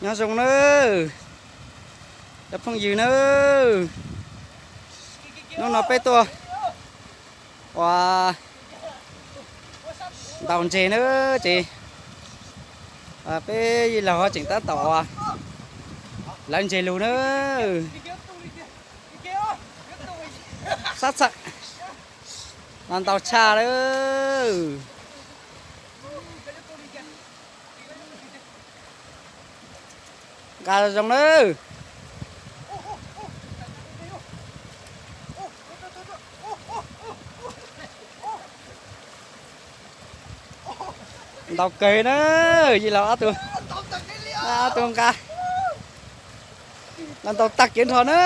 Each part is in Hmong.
Nyob zoo nawb cov phooj ywg nawb, hnub no peb tuaj ua ntaus ntses nawb ces peb yij laug tseem tab tom ua lawv ntses lus nawb. Sab txhawm los ntau tshaj lawm. Nqa zoo nawb. Ntau kawg na, yij laug ob tug, ob tug nqa los ntau tag kev nrho na.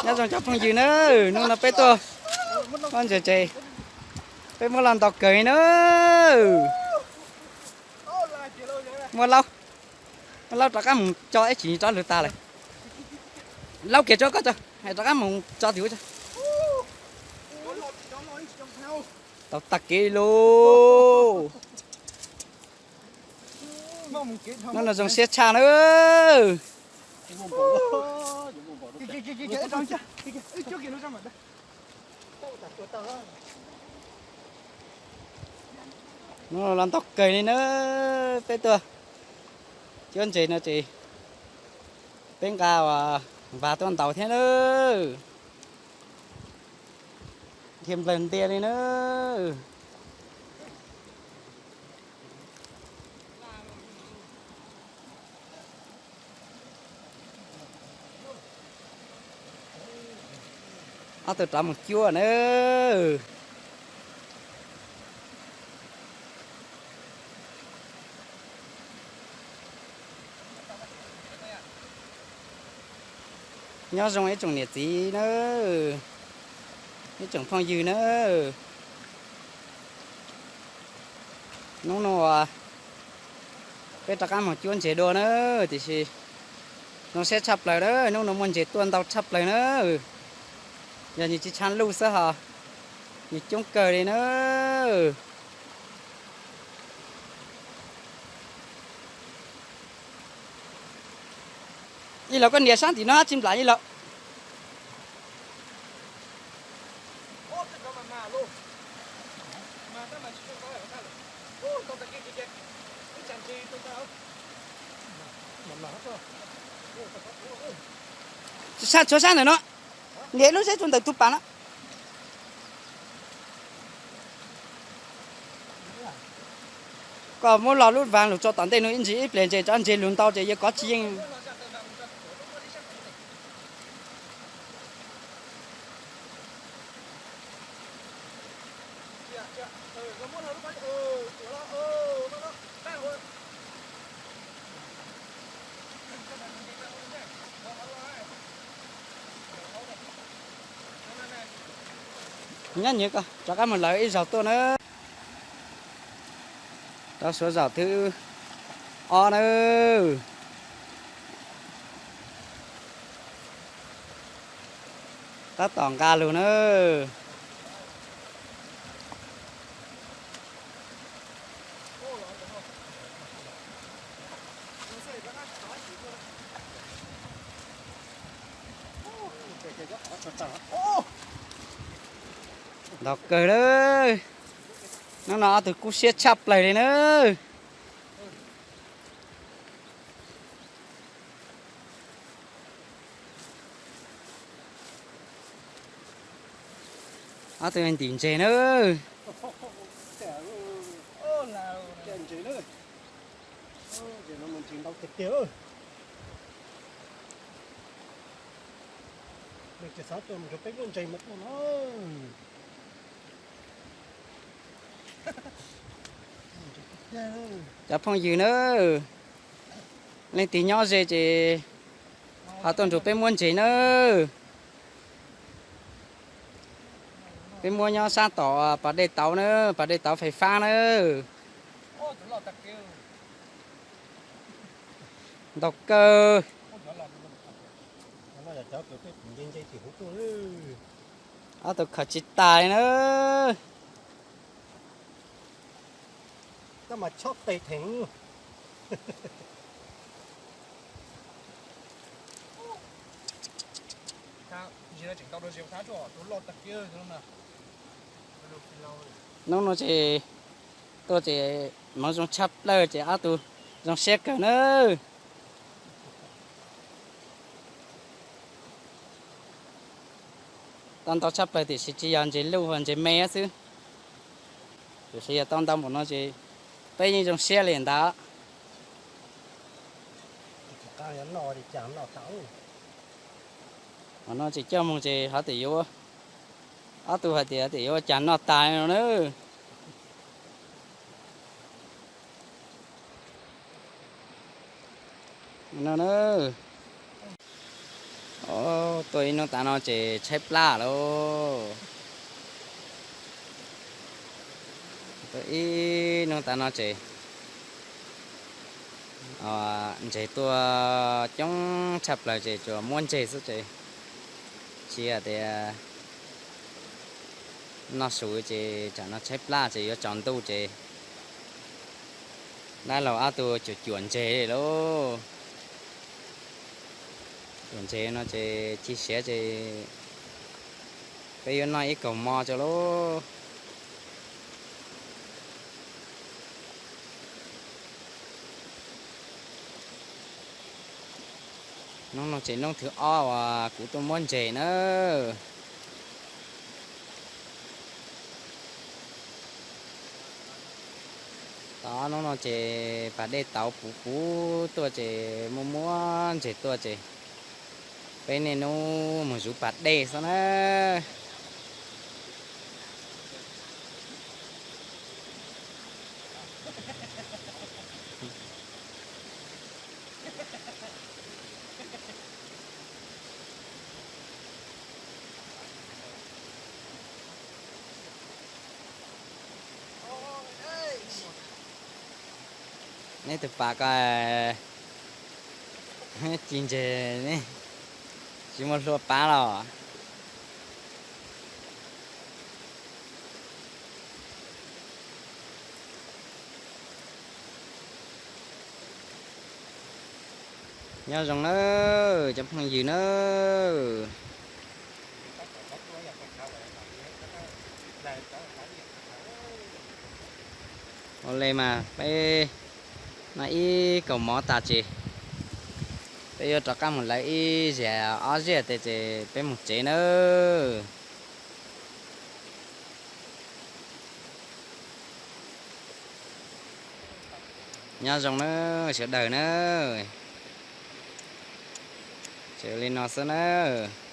Nyob zoo cov phooj ywg na, hnub no peb tuaj muab ntses ces peb muab los ntau kawg na. Muab laub, muab laub rov qab mus tso ib chim rov lwg tag lawm. Laub kiag tso koj tso, hais rov qab mus tso tim ub tso. Tau tag kev lauj. Hnub no zoo siab tshaj na. Hnub no los ntau kawg li na, peb tuaj cuab ntses no ces peb nqa vas tuaj ntaus thiab na. Dhia nplawg ntias li na. Ob tug rov mus cuab na. Nyob zoo ib tsoom niam txiv nawb, ib tsoom phooj ywg nawb. Hnub no peb rov qab mus cuab ntses dua na, tiam sis zoo siab tshaj plaws na, hnub no muaj ntses tuaj ntau tshaj plaws na. Yog nws tsis tshav luj xwb hos nws coob kawg li na. Yij laug koj nias sab ntim no tsis nplam yij laug. Sab tshuav sab ntawm no, nias lub sab tshuav ntawm tus pas no. Koj muab lo lub vas lug tso tom ntej no ib ntsis, ib pliag ntses tso, ntses lug ntau ces yuav kov tsis yeej. Nyob nyias ko, rov qab mus lawv ib zaug tuaj na. Rau suav zaum thib ob na. Tab tom nqa lug na. Ntau kawg lawm. Hnub no ob tug kub siab tshaj plaws li na. Ob tug ntim ntses na. Cov phooj ywg nawb, leej twg nyob ze ces ho tuaj nrug peb muab ntses nawb. Peb muab nyob sab tom pas dej tauv na, pas dej tauv fais fab na. Ntau kawg. Ob tug khaws tsis tas li na. Koj mas chob tes theem. Hnub no ces tuaj ces hmoov zoo tshaj plaws ces ob tug zoo siab kawg nawb. Tau ntau tshaj plaws tiam sis tsis yog ntses luj, ntses me xwb. Tiam sis yog tau ntau npaum no ces peb yeej zoo siab li ntawd. Hmo no ces coj mus ces hov tias yuav, ob tug hais tias tias yuav ua cas noj tas no na. No na, tuaj ib hnub tas no ces tshaib plab lauj. Tuaj ib hnub tas no ces ntses tuaj coob tshaj plaws ces tsuas muab ntses xwb ces tsis hais tias noj su ces tsam no tshaib plab ces yuav tsaus ntuj ces dab laug ob tug cuam cuam ntses lauj. Cuam ntses no ces ci siav ces peb yuav noj ib kaug mov tso lauj. Hnub no ces hnub thib ob uas kuv tuaj muab ntses na. Tau ob hnub no ces pas dej tauv puv puv tuaj ces muaj muab ntses tuaj ces peb niaj hnub mus zuv pas dej xwb na. Neb tus pas ko ci ntses ne, tsis muaj hlua pab los. Nyob zoo nawb cov phooj ywg nawb. Ua li mas peb noj ib kaus mov tas ces peb yuav rov qab mus lawv ib zaug ob zaug tes ces peb mus tsev nawb. Nyob zoo nawb sawv daws nawb. Tseem li no xwb nawb.